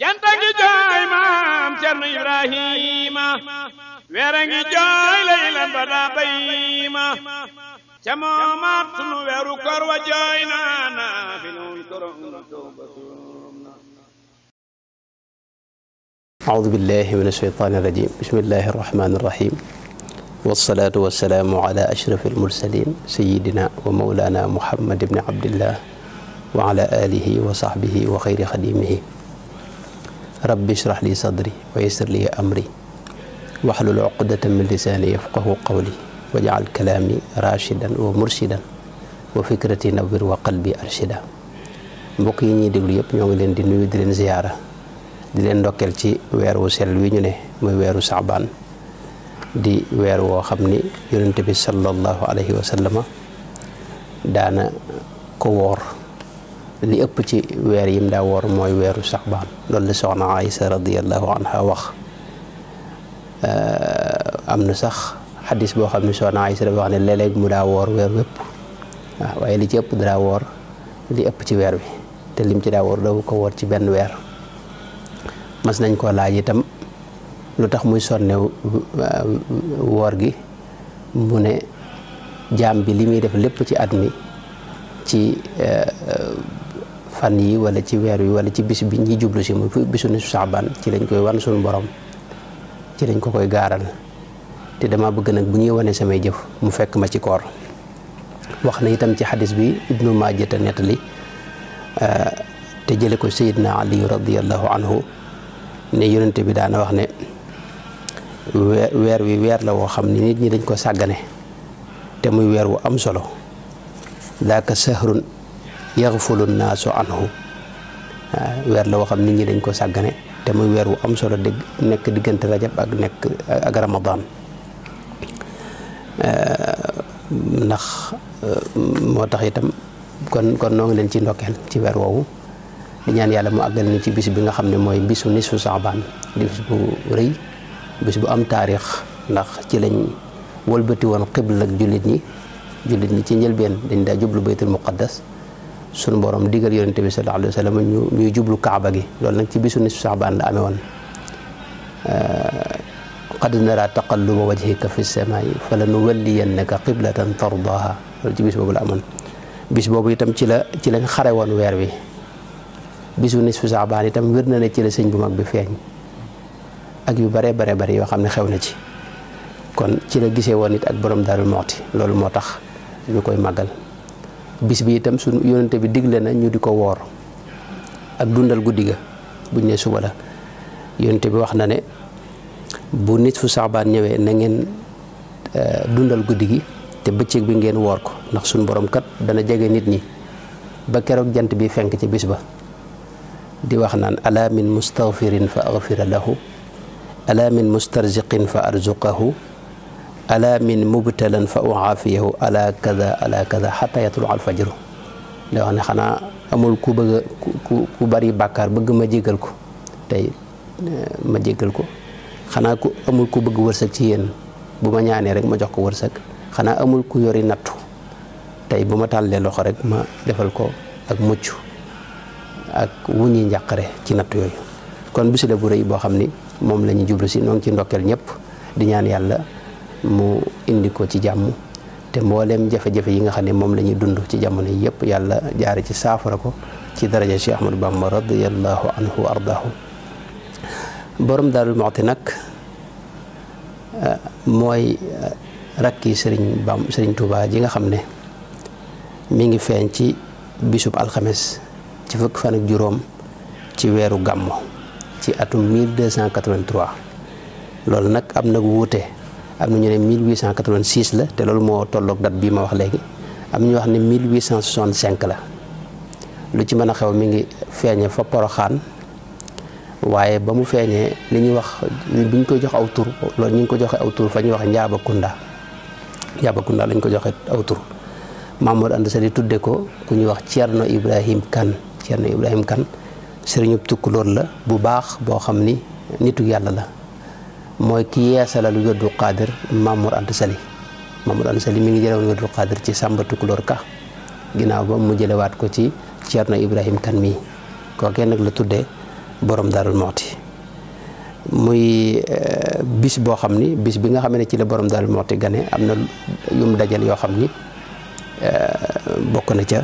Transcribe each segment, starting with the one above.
janta ngi jooy maam Cerno Ibrahima weera ngi jooy laylan ba daa bayima ca moomaat sunu weeru koor wa jooy naana fi nun korom tawbatuna أعوذ بالله من الشيطان الرجيم بسم الله الرحمن الرحيم والصلاة والسلام على أشرف المرسلين سيدنا ومولانا محمد بن عبد الله وعلى آله وصحبه وخير خديمه رب اشرح لي صدري ويسر لي أمري واحلل عقدة من لساني يفقه قولي واجعل كلامي راشدا ومرشدا وفكرتي نور وقلبي أرشدا mbokk yi ñuy déglu yëpp ñoo ngi leen di nuyu di leen ziyaara di leen ndokkeel ci weer wu sell wi ñu ne muy weeru saabaan di weer woo xam ni yonent bi sallallahu alayhi wa sallama daana ko woor li ëpp ci weer yim daa woor mooy weeru saabaan loolu la soxna Aysa radiyallahu anha wax am na sax xadis boo xam ne soxna Aysa dafa wax ne léeg-léeg mu daa woor weer wépp waaw waaye li ci ëpp daa woor li ëpp ci weer wi te lim ci daa woor daw ko woor ci benn weer mas nañ koo laaj itam lu tax muy sonne woor gi mu ne jaam bi li muy def lépp ci at mi ci fan yi wala ci weer wi wala ci bis bi ñi jublu si muy bisu nisu saabaan ci lañ koy wan suñu borom ci lañ ko koy gaaral te dama bëgg nag bu ñuy wane samay jëf mu fekk ma ci koor wax na itam ci xadis bi Ibnu Maajata nettali te jële ko Seydina Ali radiyallahu anhu ne yonente bi daana wax ne weer wi weer la woo xam ni nit ñi dañ ko sàggane te muy weer wu am solo daaka sahrun yaxfulu naasu anhu weer la woo xam nit ñi dañ ko sàggane te muy weer wu am solo dégg nekk diggante rajab ak ramadan ndax moo tax itam kon noo ngi leen ci ndokkeel ci weer woowu di ñaan yàlla mu àggal ni ci bis bi nga xam ne mooy bisu nisfu saabaan di bis bu rëy bis bu am taarix ndax ci lañ wëlbati woon xibla ak jullit ñi ci njëlbeen dañ daa jublu baytul muqaddas sunu borom digal yonente bi sallallahu alayhi wa sallam ñuy jublu kaaba gi loolu nag ci bisu nisfu saabaan la amee woon qad nara taqalluba wajhika fi samaa'i falanuwalliyannaka qiblatan tardaha loolu ci bis boobu la amoon bis boobu itam ci lañ xare woon weer wi bisu nisfu saabaan itam wér na ne ci la sëñ bu mag bi feeñ ak yu bare yoo xam ne xew na ci kon ci la gisee woon it ak borom Daarul Muxti loolu moo tax ñu koy màggal bis bi itam sunu yonente bi digle na ñu di ko woor ak dundal guddi ga buñ ne suba la yonente bi wax na ne bu nisfu saabaan ñëwee na ngeen dundal guddi gi te bëccëg bi ngeen woor ko ndax suñu borom kat dana jege nit ñi ba keroog jant bi fenk ci bis ba di wax naan ala min mustaghfirin fa aghfira lahu ala min mustarziqin fa arzuqahu ala min mubtalan fa uafiyahu ala kada xata yatlu al fajru da wax ne xanaa amul ku bëgg ku bari bàkkaar bëgg ma jégal ko tey ma jégal ko xanaa ku amul ku bëgg wërsëg ci yéen bu ma ñaanee rek ma jox ko wërsëg xanaa amul ku yori nattu tey bu ma tàllee loxo rek ma defal ko ak mucc ak wuñi njàqare ci natt yooyu kon bisu la bu rëy boo xam ni moom la ñu jublu si noo ngi ci ndokkeel ñëpp di ñaan yàlla mu indi ko ci jàmm te mbooleem jafe-jafe yi nga xam ne moom la ñuy dund ci jamono yi yëpp yàlla jaare ci saafara ko ci daraja Cheikh Ahmadou Bamba radiyallahu anhu wa ardaahu borom Daarul Muxti nag mooy rakki Sëriñ Tuubaa ji nga xam ne mi ngi feeñ ci bisub alxames ci fukk fan ak juróom ci weeru gàmmo ci atum 1283 loolu nag am na wuute am na ñu ne 1886 la te loolu moo tolloog date bii ma wax léegi am ñu wax ne 1865 la lu ci mën a xew mi ngi feeñe fa Poroxaan waaye ba mu feeñee li ñuy wax bi ñu koy jox aw tur loolu ñu ngi ko joxe aw tur fa ñuy wax Njaabakunda lañ ko joxe aw tur Mamour Anta Sali tudde ko ku ñuy wax Ceerno Ibrahim Kan sëriñub tukkulóor la bu baax boo xam ni nitu yàlla la mooy ki yeesalalu wérdu Qaadir Mamour Anta Sali mi ngi jëlewoon wérdu Qaadir ci Sàmba Tukkulóor Ka ginnaaw ba mu jëlewaat ko ci Ceerno Ibrahim Kan mii kookee nag la tuddee borom Daarul Muxti muy bis boo xam ni bis bi nga xam ne ci la borom Daarul Muxti gane am na yum dajal yoo xam ni bokk na ca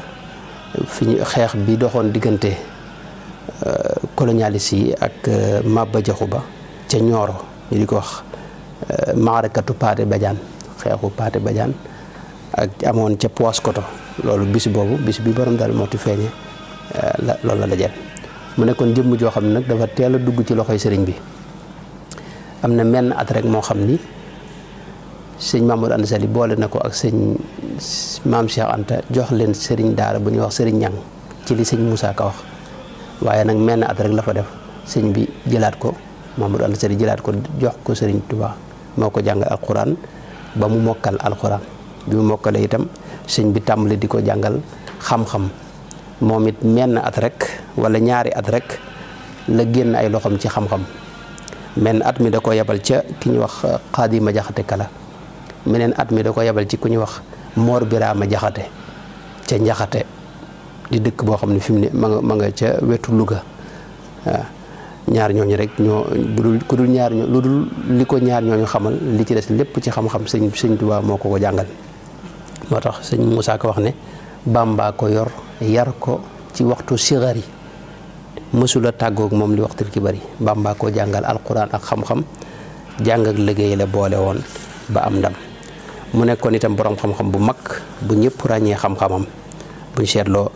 fi ñu xeex bi doxoon diggante colonialiste yi ak Maba Jaxu Ba ca Ñooro ñu di ko wax maarakatu Paate Badiane xeexu Paate Badiane ak amoon ca Paoskoto loolu bis boobu bis bi borom Daarul Muxti feeñe loolu la dajal mu nekkoon jëmm joo xam ne nag dafa teel a dugg ci loxoy sëriñ bi am na menn at rek moo xam ni sëñ Mamadou Anta Sali boole na ko ak sëñ maam Cheikh Anta jox leen sëriñ daara bu ñuy wax sëriñ Ñang ci li sëñ Moussa Ka wax waaye nag menn at rek la fa def sëñ bi jëlaat ko Mamadou Anta Sali jëlaat ko jox ko sëriñ Touba moo ko jàngal alxuraan ba mu mokkal alxuraan bi mu mokkale itam sëñ bi tàmbali di ko jàngal xam-xam moom it menn at rek wala ñaari at rek la génn ay loxoom ci xam-xam menn at mi da ko yebal ca ki ñuy wax Xaadima Jaxate Kala meneen at mi da ko yebal ci ku ñuy wax Moor Biraama Jaxate ca Njaxate di dëkk boo xam ne fi mu ne ma nga ca wetu Louga waaw ñaar ñooñu rek ñoo ku dul ñaar ñoo lu dul li ko ñaar ñooñu xamal li ci des lépp ci xam-xam sëñ Tuubaa moo ko jàngal moo tax sëñ Moussa Ka wax ne Bàmbaa ko yor yar ko ci waxtu sigari mësula tàggoog moom li waxtul ki bari Bàmbaa ko jàngal alquran ak xam-xam jàng ak liggéey la boole woon ba am ndam mu nekkoon itam borom xam-xam bu mag bu ñëpp ràññee xam-xamam buñ seetloo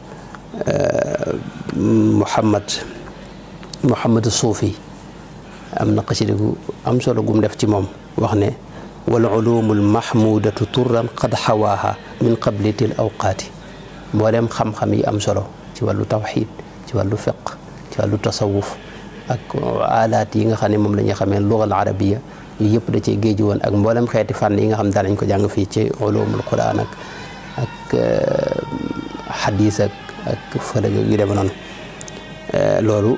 Muhammad Suufi am na xasida gu am solo gum def ci moom wax ne wal ulumul mahmudatu turran qad xawaaha min qablitil awqaati mboolem xam-xam yi am solo ci wàllu tawxiid ci wàllu fiq ci wàllu tasawuf ak alaat yi nga xam ne moom la ñuy xamee lugal arabiya yu yëpp da cee géeju woon ak mboolem xeeti fànn yi nga xam daanañ ko jàng fii ci ulumul quran ak xadiis ak fëlëg yu deme noonu loolu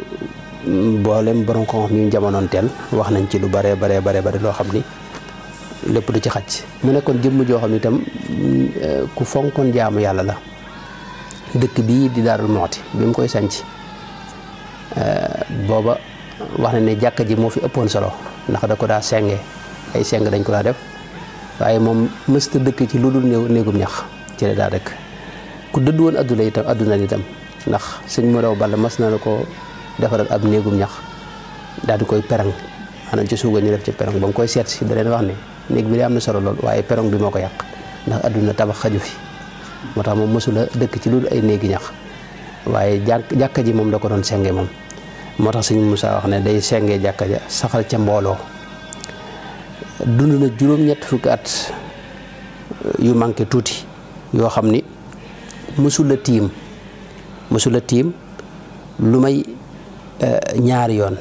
mboolem borom xam ñu jamonoon teel wax nañ ci lu bare loo xam ni lépp du ci xaj mu nekkoon jëmm joo xam ne itam ku fonkoon jaamu yàlla la dëkk bii di Daarul Muxti bi mu koy sanc booba wax na ne jàkka ji moo fi ëppoon solo ndax da ko daa senge ay seng dañ ko daa def waaye moom mësta dëkk ci lu dul néegum ñax ci la daa dëkk ku dëdd woon adduna itam ndax sëñ mu raw balla mas na la ko defaral ab néegum ñax daal di koy perang maanaam ci suuga ñu def ci perang ba mu koy seet si da leen wax ne néeg bi de am na solo lool waaye perang bi moo ko yàq ndax adduna tabax xaju fi moo tax moom mësula dëkk ci lu dul ay néegi ñax waaye jàkka ji moom da ko doon senge moom moo tax sëñ Moussa wax ne day senge jàkka ja saxal ca mbooloo dund na juróom-ñett fukki at yu manqué tuuti yoo xam ni mësula tiim lu may ñaari yoon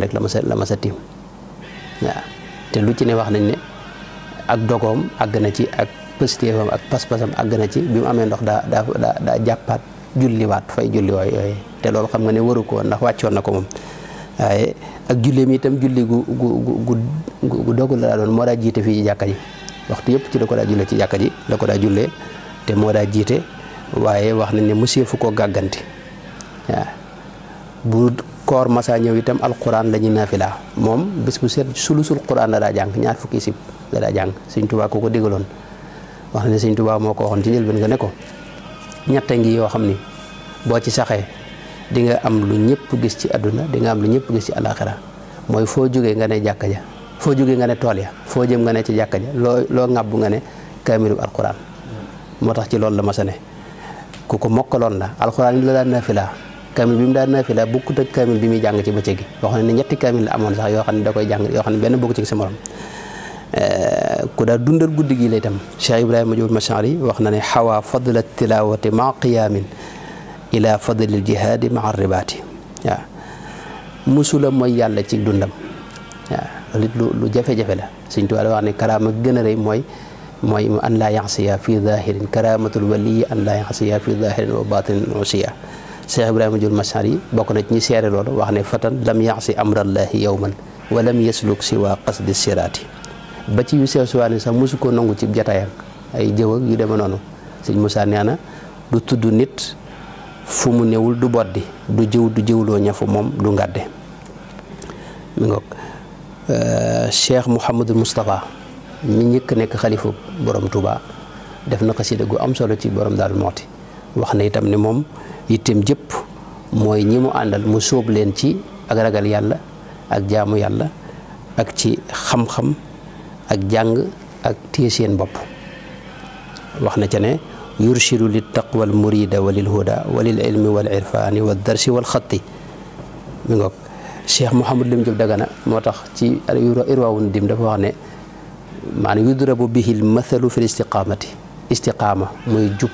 rek la ma sa tiim waaw te lu ci ne wax nañ ne ak dogoom àgg na ci ak pëstéefam ak pas-pasam àgg na ci bi mu amee ndox daa jàppaat julliwaat fay julli yooyu te loolu xam nga ne waru ko ndax wàccoon na ko moom waaye ak julli mi itam julli gu dogu la daa doon moo daa jiite fii ci jàkka ji waxtu yëpp ci la ko daa jullee ci jàkka ji la ko daa jullee te moo daa jiite waaye wax nañ ne monsieur fu ko gàgganti waaw bu koor masa ñëw itam alquran la ñuy naafila moom bés bu seet sulusul quran la daa jàng ñaar fukki sib la daa jàng sëñ Tuubaa ko digaloon wax na ne sëñ Tuubaa moo ko waxoon ci njëlbéen nga ne ko ñett ngi yoo xam ni boo ci saxee di nga am lu ñëpp gis ci àdduna di nga am lu ñëpp gis ci alaxira mooy foo jógee nga ne jàkka ja foo jógee nga ne tool ya foo jëm nga ne ci jàkka ja loo ŋàbbu nga ne kaamilu alquran moo tax ci loolu la masa ne ku ko mokkaloon la alquran yi la daan naafila kaamil bi mu daan naafila bokkut ak kaamil bi muy jàng ci bëccëg gi wax ne ñetti kaamil la amoon sax yoo xam ne da koy jàng yoo xam ne benn bokk ci sa morom ku daa dundal guddi gi la itam Cheikh Ibrahima Diop Machari wax na ne xawaa fadla tilawati maa qiyaamin ila fadlil jihaadi maa ribaati waaw musula mooy yàlla ci dundam waaw loolu lu jafe-jafe la Sëñ Tuubaa wax ne karaama gën a rëy mooy an laa yaxsiya fi zahirin karamatul waliyi an laa yaxsiya fi zahirin wa batinin usiya Cheikh Ibrahima Diop Machari bokk na ci ñi seere loolu wax ne fatan lam yaxsi amrallahi yawman wa lam yasluk siwa qasdi siraati ba ci yu sew suwaani sax mosu koo nangu ci jataayam ay jëw ak yu deme noonu sëñ Moussa nee na du tudd nit fu mu newul du boddi du jëw du jëwloo ñafu moom du ngàdde mi ngoog Cheikh Mouhamadul Moustapha mi njëkk nekk xalifa borom Touba def na xasida gu am solo ci borom Daaru Muxti wax na itam ne moom yitteem jëpp mooy ñi mu àndal mu sóob leen ci ak ragal yàlla ak jaamu yàlla ak ci xam-xam ak jàng ak téye seen bopp wax na ca ne yurshidu lit taqwal murida wa lil huda wa lil ilmi wal irfani wal darsi wal xatti mi ngoog Cheikh Mouhamadou Lim Diop Dagana moo tax ci irwaawun dim dafa wax ne maanaam yudrabu bihil mathalu fil istiqaama muy jub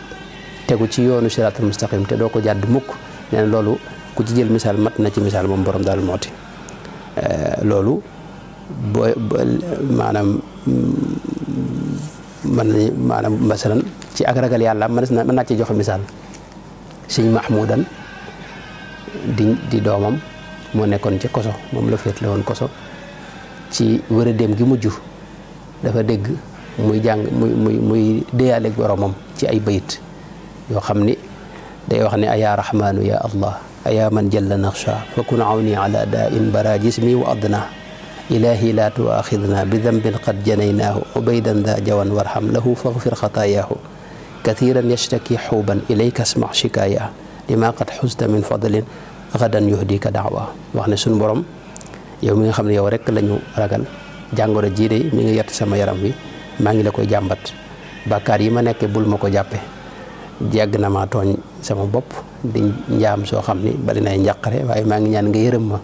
tegu ci yoonu siraatal mustaqim te doo ko jàdd mukk nee na loolu ku ci jël misaal mat na ci misaal moom borom Daaru Muxti loolu maanaam masalan ci ak ragal yàlla mën naa ci joxe misaal sëñ Mahmoudan di doomam moo nekkoon ci koso moom la féet la woon koso ci wëra dem gi mujj dafa dégg muy jàng muy déyaaleeg boromam ci ay bayit yoo xam ni day wax ne ayaa rahmaanu ya allah ayaa man jalla naxsha fa kun awni ala daa in bara jismi wa adna ilahi la tuaxidna bi dambin qad janaynaahu ubaydan da jawan warham lahu faghfir xataayaahu kathiran yashtaki xuuban ilayka asma shikaaya lima qad xusta min fadlin gadan yuhdika daawa wax ne suñ borom yow mi nga xam ne yow rek la ñu ragal jàngoro jii de mi ngi yett sama yaram wi maa ngi la koy jàmbat bàkkaar yi ma nekkee bul ma ko jàppe jàgg na maa tooñ sama bopp di njaam soo xam ni bari nay njàqare waaye maa ngi ñaan nga yërëm ma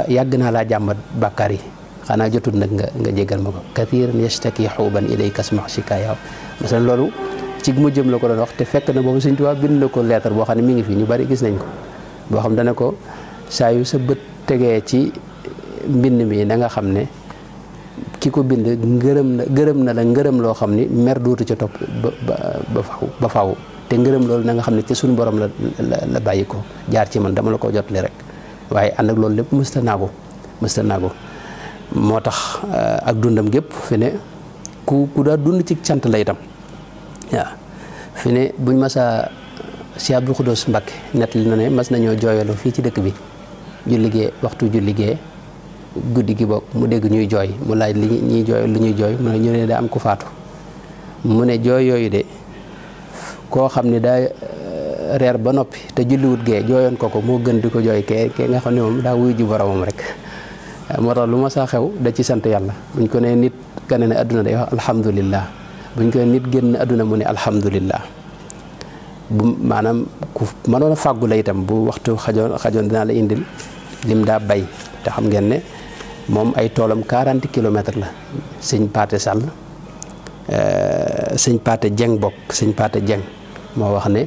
yàgg naa laa jàmbat bàkkaar yi xanaa jotul nag nga jégal ma ko kathiran yashtaki xuuban ilayka asma shikaaya masalan loolu ci mu jëm la ko doon wax te fekk na boobu Sëñ Tuubaa bind na ko leetar boo xam ne mi ngi fi ñu bari gis nañ ko boo xam dana ko saa yu sa bët tegee ci mbind mi na nga xam ne ki ko bind gërëm na la ngërëm loo xam ni mer dootu ca topp ba faw te ngërëm loolu na nga xam ne ci suñu borom la bàyyi ko jaar ci man dama la ko jotale rek waaye ànd ak loolu lépp mësta naagu moo tax ak dundam gépp fi ne ku daa dund ci cant la itam waaw fi ne buñ masa Cheikh Abdou Khoudoss Mbacké nettali na ne mas nañoo jooyaloo fii ci dëkk bi waxtu ju liggéey guddi gi bokk mu dégg ñuy jooy mu laaj li ñuy jooy mu ne ñu ne daa am ku faatu mu ne jooy yooyu de koo xam ne daa reer ba noppi te julliwut gee jooyoon ko moo gën di ko jooy kee nga xam ne moom daa wuy ji boromam rek moo tax lu ma saa xew da ci sant yàlla buñ ko ne nit gane ne adduna day wax alhamdulillah buñ ko ne nit génn adduna mu ne alhamdulillah bu maanaam ku mënoon a fàggu la itam bu waxtu xajoon dinaa la indil lim daa bay te xam ngeen ne moom ay toolam 40 kilomètres la sëñ Paate Sall sëñ Paate Jeng bokk sëñ Paate Jeng moo wax ne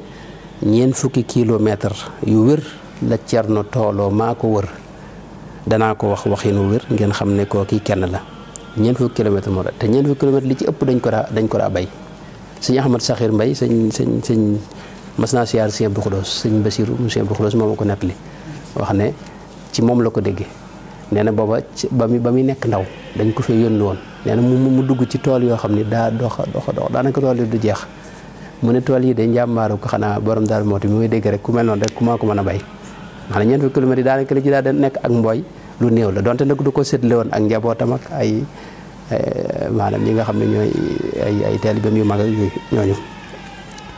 40 kilomètres yu wër la Cerno tooloo maa ko wër danaa ko wax waxinu wër ngeen xam ne kooki kenn la 40 kilomètres moo te 40 kilomètres li ci ëpp dañ ko daa bay sëñ Ahmad Saxir Mbay sëñ mas naa siyaar sëñ Abdou Khoudoss sëñ Basiru sëñ Abdou Khoudoss moo ma ko nettali wax ne ci moom la ko déggee nee na booba ba muy nekk ndaw dañ ko fee yónni woon nee na mu dugg ci tool yoo xam ne daa dox daanaka tool yi du jeex mu ne tool yi de njàmbaaru ko xanaa borom Daaru Muxti mi muy dégg rek ku mel noonu rek ku maa ko mën a bay xam ne 40 kilomètres yi daanaka li ci daa nekk ak mbooy lu néew la donte nag du ko séddale woon ak njabootam ak ay maanaam ñi nga xam ne ñooy ay taalibeem yu mag ak ñooñu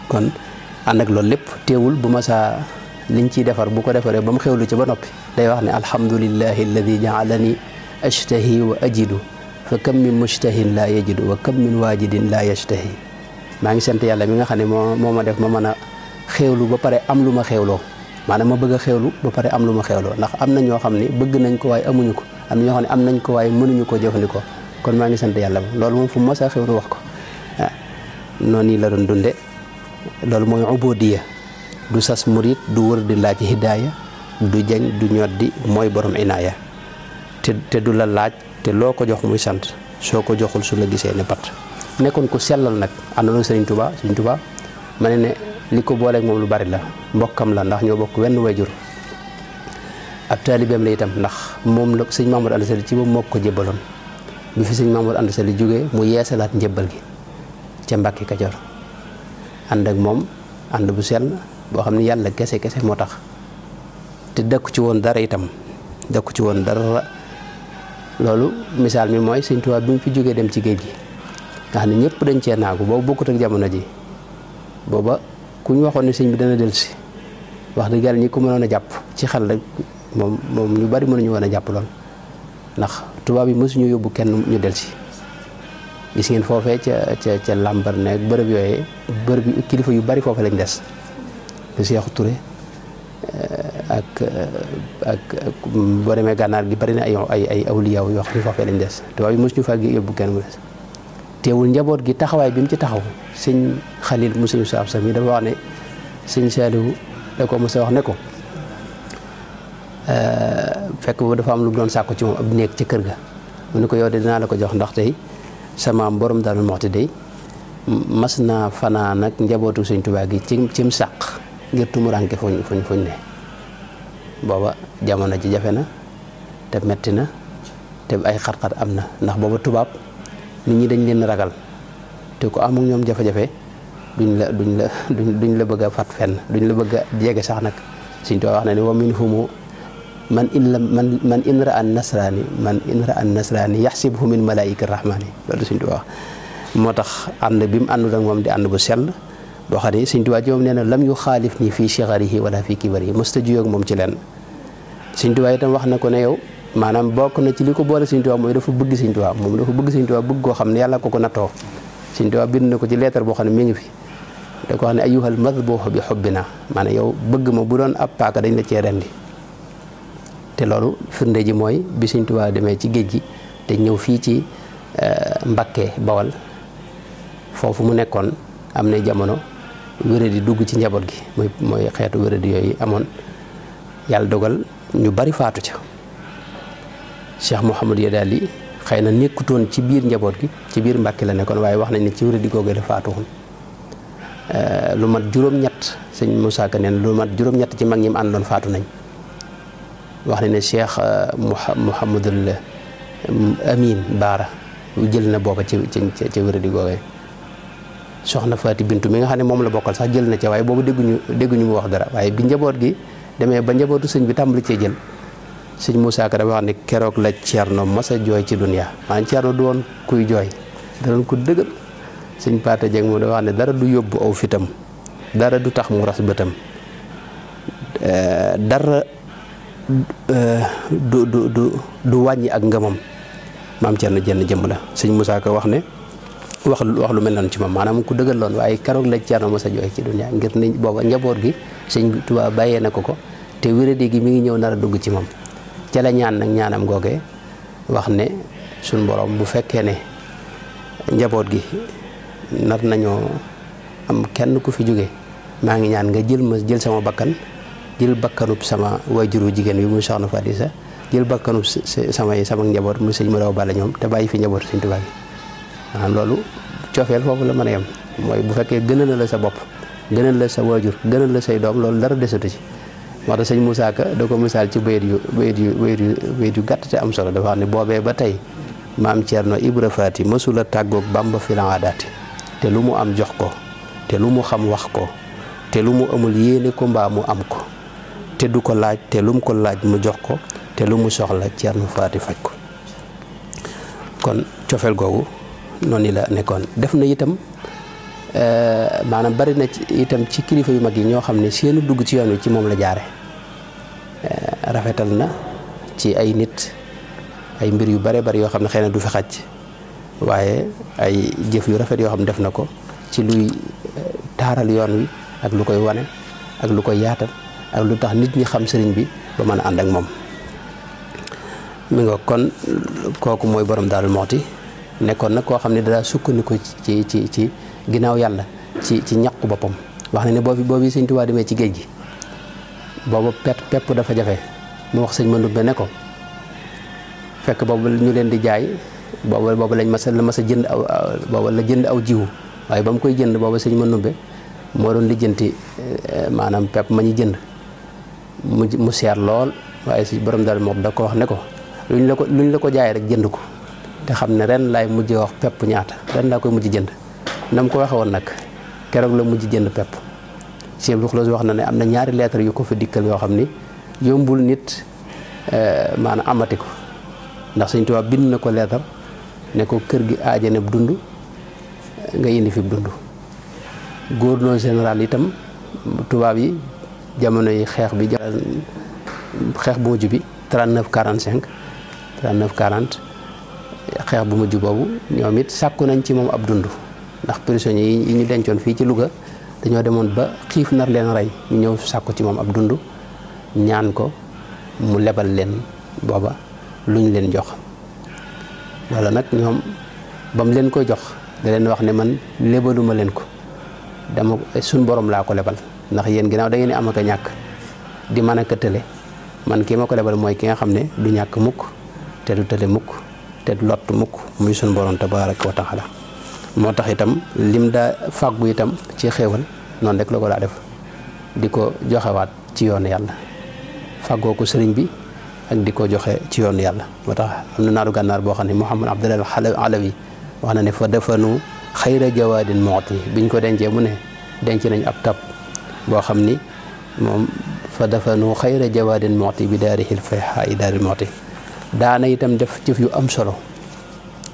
kon ànd ak loolu lépp teewul bu ma saa liñ ciy defar bu ko defaree ba mu xewlu ci ba noppi day wax ne alhamdulillahi alladi jaalani ashtahi wa ajidu fa kam min mushtahin laa yajidu wa kam min waajidin laa yashtahi maa ngi sant yàlla mi nga xam ne moo ma def ma mën a xewlu ba pare am lu ma xewloo maanaam ma bëgg a xewlu ba pare am lu ma xewloo ndax am na ñoo xam ne bëgg nañ ko waaye amuñu ko am na ñoo xam ne am nañ ko waaye mënuñu koo jëfandikoo kon maa ngi sant yàlla loolu moom fu mos a xewlu wax ko waaw noonu la doon dunde loolu mooy ubudiya du sas murit du wër di laaj hidaaya du jañ du ñoddi mooy borom inaaya te du la laaj te loo ko jox muy sant soo ko joxul su la gisee ne pat nekkoon ku sellal nag àndaloon Sëriñ Tuubaa ma ne li ko booleeg moom lu bari la mbokkam la ndax ñoo bokk wenn wayjur ab taalibeem la itam ndax moom la sëñ Mamadou Anta Sali ci moom moo ko jébbaloon bi fi sëñ Mamadou Anta Sali jógee mu yeesalaat njëbbal gi ca Mbàkke Kajoor ànd ak moom ànd bu sell boo xam ne yàlla kese kese moo tax te dëkku ci woon dara itam dëkku ci woon dara. loolu misaal mi mooy Sëñ Tuubaa bi mu fi jógee dem ci géej gi nga xam ne ñëpp dañ cee naagu boobu bokkut ak jamono ji booba ku ñu waxoon ne sëñ bi dana dellusi wax dëgg yàlla ñi ko mënoon a jàpp ci xel rek moom ñu bari mënuñu woon a jàpp lool ndax tubaab yi mësuñu yóbbu kenn ñu dellusi gis ngeen foofee ca Lambaréné ak bërëb yooyee bërëb yu kilifa yu bari foofe lañ des lu Seexu Ture ak boo demee gànnaar gi bari na ay awliyaaw yoo xam ne foofee lañ des tubaab yi mësuñu faa yóbbu kenn mu des teewul njaboot gi taxawaay bi mu ci taxaw sëñ Xalil mu sëñ Saab Sam yi dafa wax ne sëñ Saaliwu da ko mos a wax ne ko fekk boobu dafa am lu doon sàkku ci moom ab néeg ca kër ga mu ne ko yow de dinaa la ko jox ndax tey sama borom Daaru Muxti day mas naa fanaan ak njabootu sëñ Tuubaa gi cim sàq ngir tumuranke fuñ ne booba jamono ji jafe na te metti na te ay xat-xat am na ndax booba tubaab nit ñi dañ leen ragal te ku am ak ñoom jafe-jafe duñ la bëgg a fat fenn duñ la bëgg a jege sax nag Sëñ Tuubaa wax na ne wa minhumu man in ra an nasrani yaxsibhu min malaayika rahmani loolu Sëñ Tuubaa wax moo tax ànd bi mu àndul ak moom di ànd bu sell boo xam ne Sëñ Tuubaa ci moom nee na lam yu xaalif nii fii sigarihi wala fii kibarihi mësta juyoo ak moom ci leen Sëñ Tuubaa itam wax na ko ne yow maanaam bokk na ci li ko boole Sëñ Tuubaa mooy dafa bëgg Sëñ Tuubaa moom dafa bëgg Sëñ Tuubaa bëgg koo xam ne yàlla ko nattoo Sëñ Tuubaa bind na ko ci leetar boo xam ne mi ngi fi da ko wax ne ayyuhal madbuuh bi hubbina maanaam yow bëgg ma bu doon ab paaka dañ la cee rendi te loolu firnde ji mooy bi Sëñ Tuubaa demee ci géej gi te ñëw fii ci Mbakke Bawal foofu mu nekkoon am na jamono wéradi dugg ci njaboot gi mooy xeetu wéradi yooyu amoon yàlla dogal ñu bari faatu ca Cheikh Mouhamadou Yadaali xëy na nekkutoon ci biir njaboot gi ci biir Mbàkke la nekkoon waaye wax nañ ne ci wéradi googee la faatu woon lu mat juróom-ñett sëñ Moussa Ka neen lu mat juróom-ñett ci mag ñi mu àndoon faatu nañ wax nañ ne Cheikh Mouhamadul Amin Baara jël na booba ci wéradi googee soxna Faati Bintu mi nga xam ne moom la bokkal sax jël na ca waaye boobu dégguñu mu wax dara waaye bi njaboot gi demee ba njabootu sëñ bi tàmbali cee jël sëñ Moussa Ka dafa wax ne keroog la Ceerno mas a jooy ci dunya maanaam Ceerno du woon kuy jooy da doon ko dëggal sëñ Paate Jeng moom dafa wax ne dara du yóbbu aw fitam dara du tax mu ras bëtam dara du wàññi ak ngëmam maam Ceerno jenn jëmm la sëñ Moussa Ka wax ne wax lu mel noonu ci moom maanaam ku dëggal loon waaye keroog la Ceerno mas a jooy ci dunya ngir ni booba njaboot gi sëñ Tuubaa bàyyee na ko te wéradi gi mi ngi ñëw nar a dugg ci moom ca la ñaan nag ñaanam googee wax ne suñ borom bu fekkee ne njaboot gi nar nañoo am kenn ku fi jóge maa ngi ñaan nga jël sama bakkan jël bakkanub sama waajuru jigéen bi muy soxna Faty Issa jël bakkanub sama njaboot muy sëñ Madaw Balla ñoom te bàyyi fi njaboot sëñ Tuubaa gi maanaam loolu cofeel foofu la mën a yem mooy bu fekkee gënal la sa bopp gënal la sa waajur gënal la say doom loolu dara desatu ci moo tax sëñ Moussa Ka da ko misaal ci bayit yu gàtt te am solo dafa wax ne boobee ba tey maam Ceerno Ibra Faati mësula tàggoog Bamba filandaati te lu mu am jox ko te lu mu xam wax ko te lu mu amul yéene ko mbaa mu am ko te du ko laaj te lu mu ko laaj mu jox ko te lu mu soxla Ceerno Faati faj ko kon cofeel googu noonu la nekkoon def na itam maanaam bari na itam ci kilifa yu mag yi ñoo xam ne seenu dugg ci yoon wi ci moom la jaare rafetal na ci ay nit ay mbir yu bare bari yoo xam ne xëy na du fi xaj waaye ay jëf yu rafet yoo xam ne def na ko ci luy taaral yoon wi ak lu koy wane ak lu koy yaatal ak lu tax nit ñi xam sëriñ bi ba mën a ànd ak moom mi nga kon kooku mooy borom Daaru Muxti nekkoon nag koo xam ne daa sukkandiku ci ginnaaw yàlla ci ñaqu boppam wax na ne boobu sëñ Tuubaa demee ci géej gi boobu pepp dafa jafe mu wax sëñ Mandumbe ne ko fekk boobu ñu leen di jaay boobu lañ la jënd boobu la jënd aw jiwu waaye ba mu koy jënd boobu sëñ Mandumbe moo doon lijjanti maanaam pepp ma ñu jënd mu seer lool waaye si borom Daaru Muxti da ko wax ne ko luñ la ko jaay rek jënd ko te xam ne ren laay mujj wax pepp ñaata ren laa koy mujj jënd na mu ko waxe woon nag keroog la mujj jënd pepp Sëñ Abdou Khoudoss wax na ne am na ñaari lettre yu ko fa dikkal yoo xam ni yombul nit maanaam amati ko ndax Sëñ Tuubaa bind na ko lettre ne ko kër gi aaja ne dund nga indi fi dund. gouverneur général itam tubaab yi jamono yi xeex bu mujj bi 39-45 39-40 xeex bu mujj boobu ñoom it sàkku nañ ci moom ab dund ndax prisonniers yi ñu dencoon fii ci Louga dañoo demoon ba xiif nar leen rey ñu ñëw sàkku ci moom ab dund ñaan ko mu lebal leen booba lu ñu leen jox. wala nag ñoom ba mu leen koy jox da leen wax ne man lebaluma leen ko dama suñ borom laa ko lebal ndax yéen ginnaaw da ngeen am ak a ñàkk di mën a tële man kii ma ko lebal mooy ki nga xam ne du ñàkk mukk te du tële mukk te du lott mukk muy suñ borom tabaaraka wa taala. moo tax itam lim daa fàggu itam ci xéewal noonu rek la ko daa def di ko joxewaat ci yoonu yàlla fàggoo ko sëriñ bi ak di ko joxe ci yoonu yàlla. moo tax am na naaru gànnaar boo xam ne Muhammad Abdullah Alawi wax na ne fa defanu xayra jawaadin mooti biñ ko dencee mu ne denc nañ ab tab boo xam ni moom fa defanu xayra jawaadin mooti bi daarihil fayha i daaril mooti. daana itam def jëf yu am solo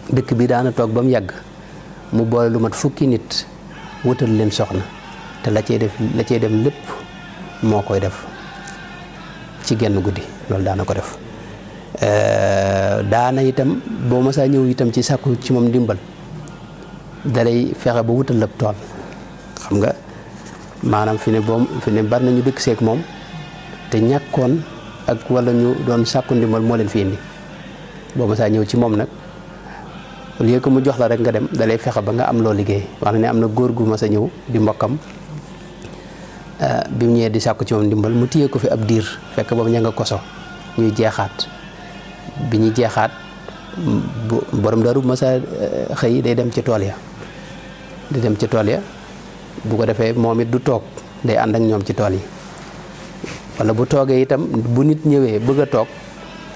dëkk bi daana toog ba mu yàgg mu boole lu mat fukki nit wutal leen soxna te la cay dem lépp moo koy def ci genn guddi loolu daana ko def. daana itam boo mësaa ñëw itam ci sàkku ci moom ndimbal dalay fexe ba wutal la tool xam nga maanaam fi ne bari nañu dëkk seek moom te ñàkkoon ak wala ñu doon sàkku ndimbal moo leen fi indi boo mësaa ñëw ci moom nag au lieu que mu jox la rek nga dem dalay fexe ba nga am loo liggéey. wax na ne am na góor gu mas a ñëw di mbokkam bi mu ñëwee di sàkku ci moom ndimbal mu téye ko fi ab diir fekk boobu ña nga koso ñuy jeexaat bi ñuy jeexaat borom daru masa xëy day dem ci tool ya bu ko defee moom it du toog day ànd ak ñoom ci tool yi wala bu toogee itam bu nit ñëwee bëgg a toog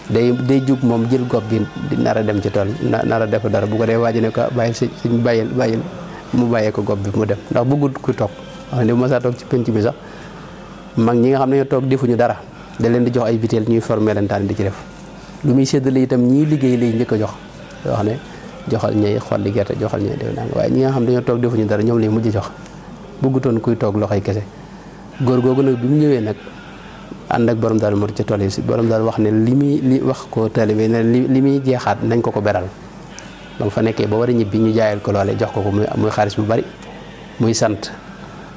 day jug moom jël gob bi di nar a dem ci tool nar a def dara bu ko dee waaji ne ko bàyyil suñ bàyyil mu bàyyee ko gob bi mu dem ndax bëggut ku toog wax ne bu masa toog ci penc bi sax mag ñi nga xam ne ñoo toog defuñu dara da leen di jox ay biteel ñuy formé leen taan di ci def lu muy séddale itam ñii liggéey lay njëkk a jox yoo xam ne joxal ñey xolli gerte joxal ñey def nanga waaye ñi nga xam dañoo toog defuñu dara ñoom lay mujj jox bëggutoon kuy toog loxoy kese. góor googu nag bi mu ñëwee nag ànd ak borom daal mor ci tool yi si borom daal wax ne li wax ko taalibe ne li muy jeexaat nañ ko beral ba mu fa nekkee ba war a ñibbi ñu jaayal ko loole jox ko muy xaalis bu bari muy sant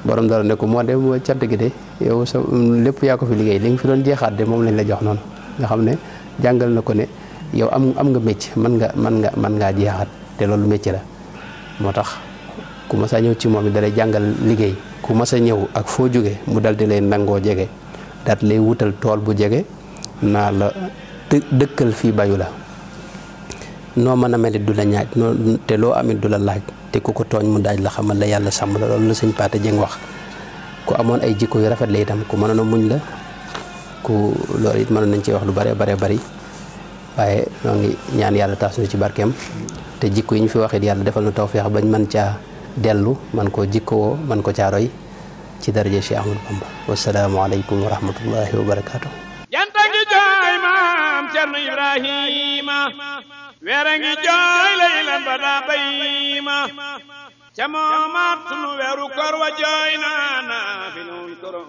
borom daal ne ko moo de moo cant gi de yow sa lépp yaa ko fi liggéey li nga fi doon jeexaat de moom lañ la jox noonu nga xam ne jàngal na ko ne yow am nga métier mën ngaa jeexaat te loolu métier la. moo tax ku mas a ñëw ci moom it dalay jàngal liggéey ku mas a ñëw ak foo jóge mu dal di lay nangoo jege daat lay wutal tool bu jege naa la dëkkal fii bayu la noo mën a mel du la ñaaj te loo amit du la laaj te ku ko tooñ mu daaj la xamal la yàlla sàmm la loolu la sëñ Paate Jeng wax. ku amoon ay jikko yu rafet la itam ku mënoon a muñ la ku loolu it mënoon nañ ci wax lu bare bari waaye ñoo ngi ñaan yàlla taas na ci barkeem te jikko yi ñu fi waxit yàlla defal na tawfeex bañ man caa dellu man koo jikkowoo man ko caa roy ci daraje Cheikh Ahmadou Bamba. wassalaamu aleykum wa rahmatullahi wa barakaatu. janta ngi jooy maam Cerno Ibrahima weere ngi jooy laylan ba daa bayima ca moomaat sunu weeru koor wa jooy naana fi nuy korom